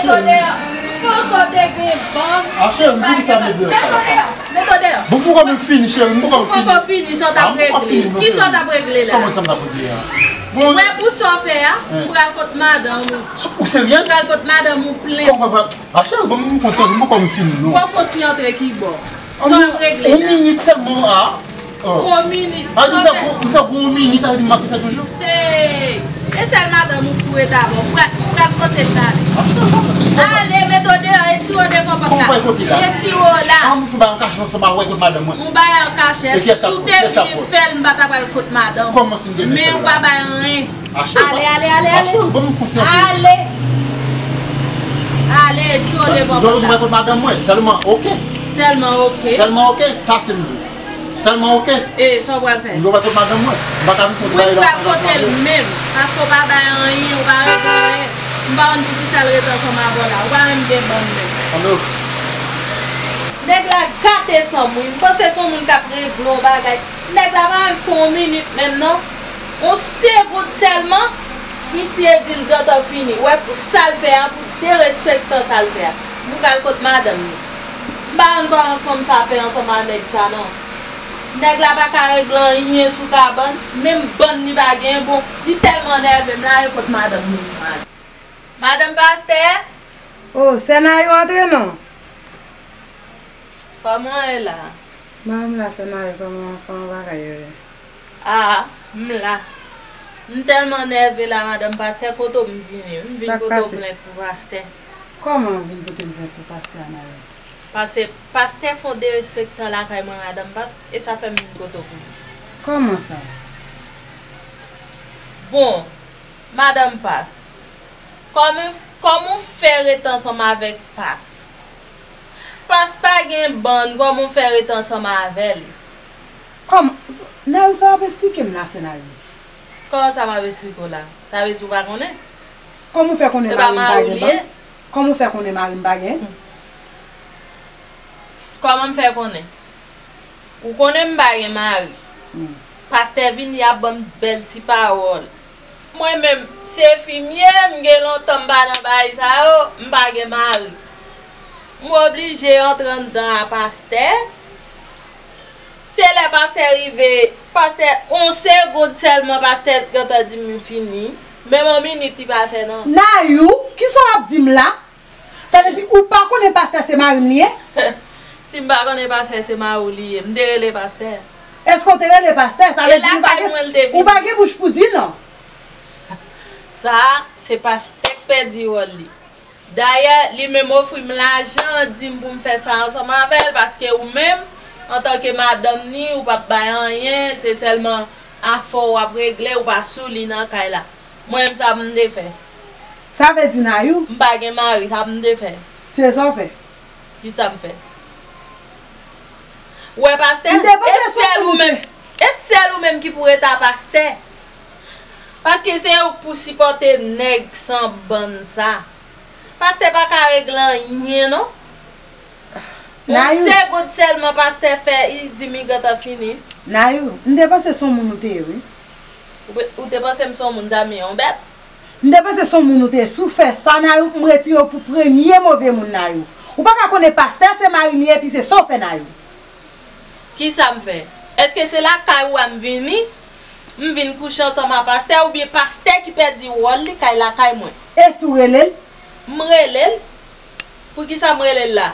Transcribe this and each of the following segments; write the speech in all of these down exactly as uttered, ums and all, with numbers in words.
Met w deyò. Fò w te gen bann. A, cheri, m di sa, met w deyò. Met w deyò. Met w deyò. Bon, pou kòman m fini, cheri, m pou kòman fini. Ou poko fini, sa w t ap regle. Kisa w t ap regle la? Kòman sa m t ap regle a? Bon, wè, pou sa w fè a, m pral kot madanm ou. Ou serye? M pral kot madanm ou plen. Kòman pa? A, cheri, bon, m fon sèvi, m pou kòman fini, non. Ou fon ti antre ki bò. Sa w ap regle la? Yon minit sèlman a. Yon minit. A, nou fè pou, nou fè pou yon minit, sa vle di m ap fè toujou? Hey! E sèl madanm ou pou rete avè w. Ou pral, ou pral kote l ale. Ale, met w deyò, retire w devan pòt la. Kòman w pral kote l la? Retire w la. An, m fè bagay an kachèt ansanm avè w kot madanm mwen. Ou bagay an kachèt. Si w te vin fè l, m pa ta pral kot madanm. Kòman si m te vin fè l la? Men ou pa bay anyen. Ale, ale, ale, ale. Ale. Ale, retire w devan pòt la. Donk, ou pral kot madanm mwen, sèlman, oke. Sèlman, oke. Sèlman, oke. Sa se m di w. Sèlman, oke. E, sa w pral fè? M pral kot madanm mwen. M pa ka vin kontre bagay la. Ou pral kote l menm. Paske w pa bay anyen, ou pa regle anyen. M pa konn poukisa l rete ansanm avè w la. Ou pa menm gen bann menm. Ann, oke. Nèg la gate san m wi. M panse se yon moun k ap regle yon bagay. Nèg la pa menm fè yon minit menm non. Yon segond sèlman, misye di l gentan fini. Ou wè pou sa l fè a, pou derespektan sa l fè a. M pral kot madanm li. M pa konn kòman fanm sa fè ansanm a nèg sa non. Nèg la pa ka regle anyen sou kabann, menm bann li pa gen. Bon, li tèlman nève m, l ale kot madanm li. Madanm pastè? O, sè Nayou antre non. Kòman w ye la? Mwen menm la, sè Nayou, kòman, kòman bagay yo ye? A, m la. M tèlman nève la, madanm pastè, kote w m vini? M vin pote w plent pou pastè. Kòman w vin pote m plent pou pastè a, Nayou? Paske pastè fè yon derespektan lakay mwen, madanm pas, e sa fè m vin kote w pou m di. Kòman sa? Bon, madanm pas, kòman, kòman w fè rete ansanm avèk pas? Pas pa gen bann, kòman w fè rete ansanm avè l? Kòman? Nayou, sa w ap esplike m la, sè Nayou? Kòman sa m ap esplike w la? Sa vle di w pa konnen? Kòman w fè konnen mari m pa gen bann? Kòman w fè konnen mari m pa gen? Kòman m fè konnen? Ou konnen m pa gen mari. Pastè vini ap ban m bèl ti pawòl. Mwen menm, se fi m ye, m gen lontan m pa nan bagay sa yo, m pa gen mari. M oblije antre anndan a pastè. Se lè pastè rive, pastè, yon segond sèlman, pastè gentan di m fini. Menm yon minit li pa fè non. Nayou, kisa w ap di m la? Sa vle di ou pa konnen pastè se mari m li ye? Si m pa konnen pastè se mari w li ye, m te rele pastè. Èske w te rele pastè? Sa vle di ou pa gen, ou pa gen bouch pou di non. Sa, se pastè k pèdi wòl li. Dayè, li menm ofri m lajan, di m pou m fè sa ansanm avè l, paske ou menm, antanke madanm ni, ou p ap bay anyen, se sèlman afè w w ap regle, ou pa sou li nan kay la. Mwen menm sa pou m te fè. Sa vle di Nayou? M pa gen mari, sa pou m te fè. Se sa w fè? Kisa m fè? Ou wè pastè? E sèl ou menm, e sèl ou menm ki pou rete a pastè. Paske se ou k pou sipòte nèg san bann sa. Pastè pa ka regle anyen non. Yon segond sèlman pastè fè, li di m li gentan fini. Nayou, m te panse se yon moun ou te ye wi. Ou, ou te panse m se yon moun, zanmi, yon bèt? M te panse se yon moun ou te ye. Si w fè sa, Nayou, m retire w pou premye move moun, Nayou. Ou pa ka konnen pastè se mari m ye, epi se sa w fè, Nayou. Kisa m fè? Èske se lakay ou a m vini? M vin kouche ansanm a pastè, oubyen pastè ki pèdi wòl li kay lakay mwen? E si w rele l? M rele l. Poukisa m rele l la?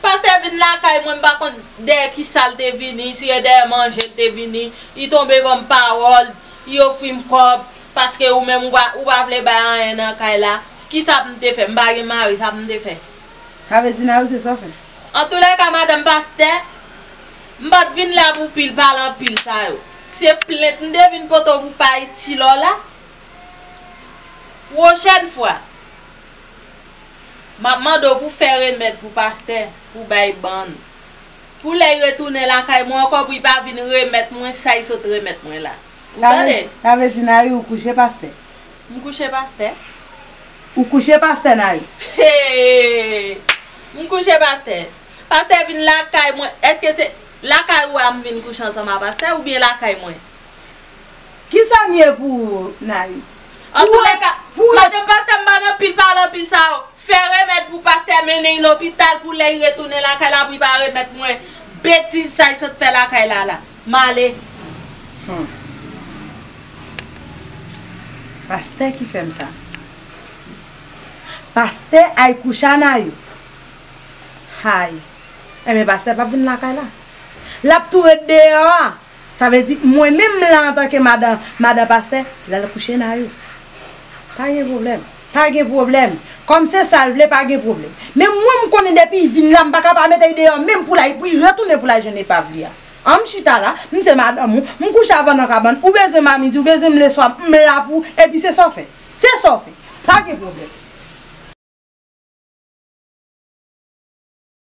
Pastè vin lakay mwen, m pa konn dèyè kisa l te vini, si e dèyè manje l te vini, li tonbe ban m pawòl, li ofri m kòb, paske ou menm ou pa, ou pa vle bay anyen nan kay la. Kisa m te fè? M pa gen mari, sa m te fè? Sa vle di Nayou se sa w fè? Antoulèka, madanm pastè, m pa t vin la pou pil pale anpil sa yo. Se plent m te vin pote w pou pa itil w la. Pwochèn fwa, m ap mande w pou fè remèd pou pastè, pou bay bann. Pou lè l retounen lakay mwen ankò, pou l pa vin remèt mwen sa l sot remèt mwen la. Ou tande? Sa vle di Nayou ou kouche pastè? M kouche pastè? Ou kouche pastè, Nayou? Hey! M kouche pastè. Pastè vin lakay mwen. Èske se lakay ou a m vin kouche ansanm a pastè oubyen lakay mwen? Kisa m ye pou ou, Nayou? Antoulèka, madanm pastè, m pa nan pil pale anpil sa yo. Fè Mennen l lopital pou lè l retounen lakay la pou l pa remèt mwen betiz sa l sot fè lakay la la. M ale. Hmm. Pastè ki fè m sa. Pastè ay kouche a Nayou. Hay. Enben, pastè p ap vin lakay la. L ap tou ret deyò a. Sa vle di, mwen menm la, antanke madan, madan pastè, l al kouche Nayou. Pa gen pwoblèm. Pa gen pwoblèm. Kòm se sa l vle, pa gen pwoblèm. Men mwen, m konnen depi l vin la, m pa ka pa mete l deyò, menm pou l al, pou l retounen pou l al jwenn epav li a. An, m chita la, m se madanm ou, m kouche avè w nan kabann, ou bezwen m a midi, ou bezwen m leswa, m la pou ou, epi se sa w fè. Se sa w fè. Pa gen pwoblèm.